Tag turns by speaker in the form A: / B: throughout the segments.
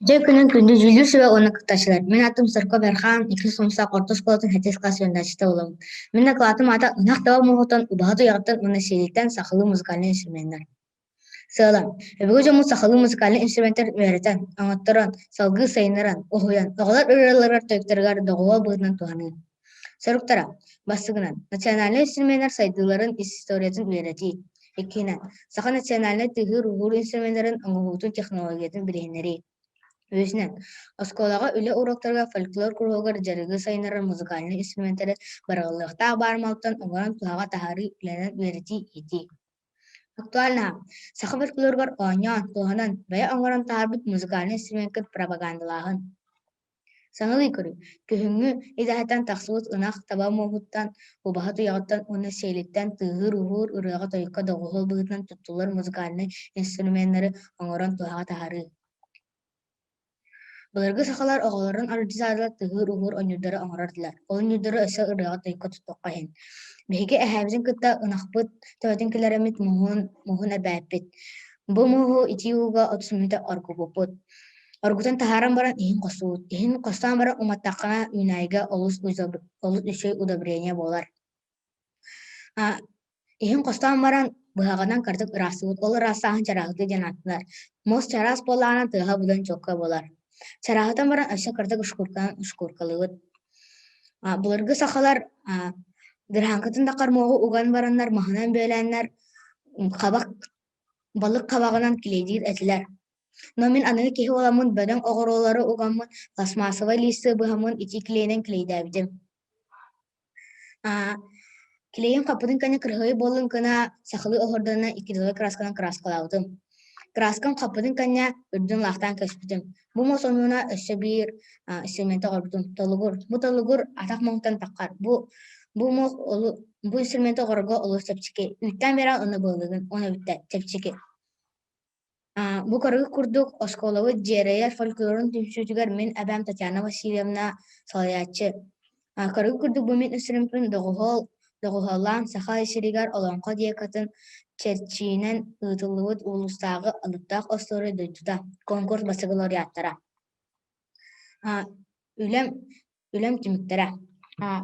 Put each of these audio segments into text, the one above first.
A: Дьэ күнүн күндү дьүүллүүр сүбэ уонна кыттааччылар. Мин аатым Сарко Берхан, иккис хомустаах орто оскуолатын сэттис кылаас үөрэнээччитэ буолабын. Мин акылаатым аата Ынах таба муоһуттан, убаһа туйаҕыттан уонна сиэлиттэн сахалыы музыкальнай инструменнар. Сыала: өбүгэ дьоммут сахалыы музыкальнай инструменнар үөрэтэн, оҥотторон, салгыы сайыннаран, уһуйан, оҕолор ырыаларыгар-тойуктарыгар доҕуһуол быһыытынан туһаныы. Соруктара: бастакынан, национальнай инструменнар сайдыыларын историятын үөрэтии. Иккиһинэн, саха национальнай тыаһыыр-ууһуур инструменнарын оҥоһуутун технологиятын билиһиннэрии. Үһүсүнэн, оскуолаҕа үлэ уруоктарыгар фольклор куруһуогар дьарыгы сайыннарар музыкальнай инструменнары барыллыахтаах баар малтан оҥорон туһаҕа таһаарыы үлэнэн үөрэтии-иитии. Актуальнаһа: саха фольклоругар оонньоон, туһанан, бэйэ оҥорон таһаарбыт музыкальнай инструмекка пропагандалааһын. Саҥалыы көрүү: күһүҥҥү идэһэттэн тахсыбыт ынах таба муоһуттан, убаһа туйаҕыттан уонна сиэлиттэн тыаһыыр-ууһуур ырыаҕа-тойукка доҕуһуол быһыытынан туттуллар музыкальнай инструменнары оҥорон туһаҕа таһаарыы. Былыргы сахалар оҕолорун аралдьытаары тыаһыыр-ууһуур ойуурдары оҥорор этилэр. Ол ойуурдары өссө ырыаҕа-тойукка туттуохха иһин. Биһиги эһээбитин кытта ынахпыт төбөтүн киллэрэммит муоһун, муоһун эрбээппит. Бу муоһу итии ууга 30 мүнүүтэ оргуппуппут. Оргутан таһааран баран иһин хостуубут. Иһин хостоон баран уматтаххына үүнээйигэ олус олус үчүгэй удобрение буолар. Иһин хостоон баран быһаҕынан кыратык ыраастыыбыт. Ол ыраастааһын чарааһытыы диэн ааттанар. Муос чараас буоллаҕына тыаһа быдан чуолкай буолар. Чарааһытан баран өссө кыратык шкурканан шкуркалыыбыт. Былыргы сахалар дырааҥкытын да муоһу уган бараннар маһынан бүөлээннэр хабах балык хабаҕынан килиэйдиир этилэр. Но мин аныгы киһи буоламмын бөдөҥ оҕуруолары угаммын пластмассовай лиисты быһаммын итии килиэйинэн килиэйдээбитим. Килиэйим хаппытын кэннэ кырыһыай буоллун гына сахалыы оһуорданан иккилиэҕэ кыраасканан кырааскалаабытым. Кырааскам хаппытын кэннэ үрдүн лаахтаан кэспитим. Бу муос оннуна өссө биир инструменты оҥорбутум толугур. Бу толугур атах муҥтан таххар. Бу бу муох бу инструменты оҥорорго олус чэпчэки. Үүттээн биэрэн онно быһылыгын уонна бүттэ чэпчэки. Бу көрүҥ курдук оскуолабыт дьиэрэйэр фольклорун түмсүүтүгэр мин эбээм Татьяна Васильевна салайааччы. Көрүҥ курдук бу мин үсүрүмпүн доҕуһуол доҕуһуоллаан Саха сиригэр Олоҥхо декатын чэрчиинэн ыытыллыбыт улуустааҕы алыптаах остуоруйа дойдута конкурс бастакы лауреаттара. Үлэм үлэм түмүктэрэ.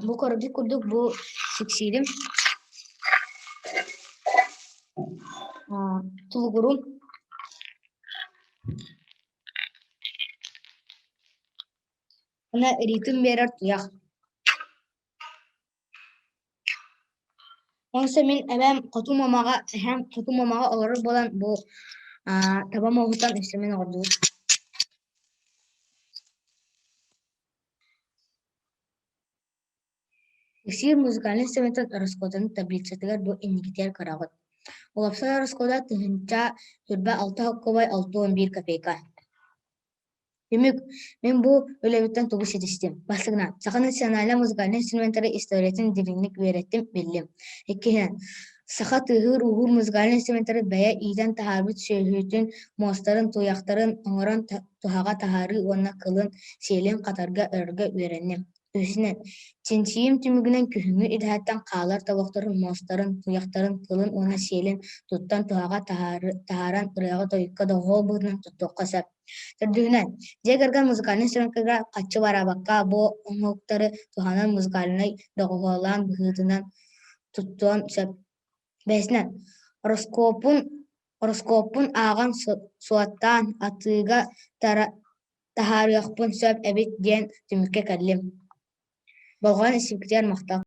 A: Бу көрбүт курдук бу сиксиирим тулугурум уонна ритм биэрэр туйах. Онсо мин эбээм хоту мамаҕа эһээм хоту мамаҕа олорор буолан бу таба муоһуттан өссө мин оҕордубут. Иксиир музыкальнай инструментын ороскуотун таблицатыгар бу инникитигэр көрөҕүт. Уопсай ороскуота 1026 холкуобай 61 копейка. Түмүк, мин бу үлэбиттэн тугу ситистим? Бастакынан, саха национальнай музыкальнай инструменнары историятын дириҥник үөрэттим, биллим. Иккиһинэн, саха тыаһыыр-ууһуур музыкальнай инструменнары бэйэ иитэн таһаарбыт сүөһүтүн, муостарын, туйахтарын оҥорон туһаҕа таһаарыы уонна кылын, сиэлин хатарга, өрөргө үөрэнним. Үһүнэн, чинчийиим түмүгүнэн күһүҥҥү идэһэттэн хаалар тобохторун, муостарын, туйахтарын, кылын уонна сиэлин туттан туһаҕа таһааран ырыаҕа-тойукка доҕуһуол быһыытынан туттуохха сөп. Төрдүһүнэн, дьиэ кэргэн музыкальнай инструменнарга харчы бараабакка бу оҥоһуктары туһанан музыкальнай доҕуһуоллаан быһыытынан туттуон сөп. Бэһисинэн, ороскуоппун ороскуоппун ааҕан суоттаан атыыга таһаарыахпын сөп эбит диэн түмүккэ кэллим. Болҕойон истибиккитигэр махтал.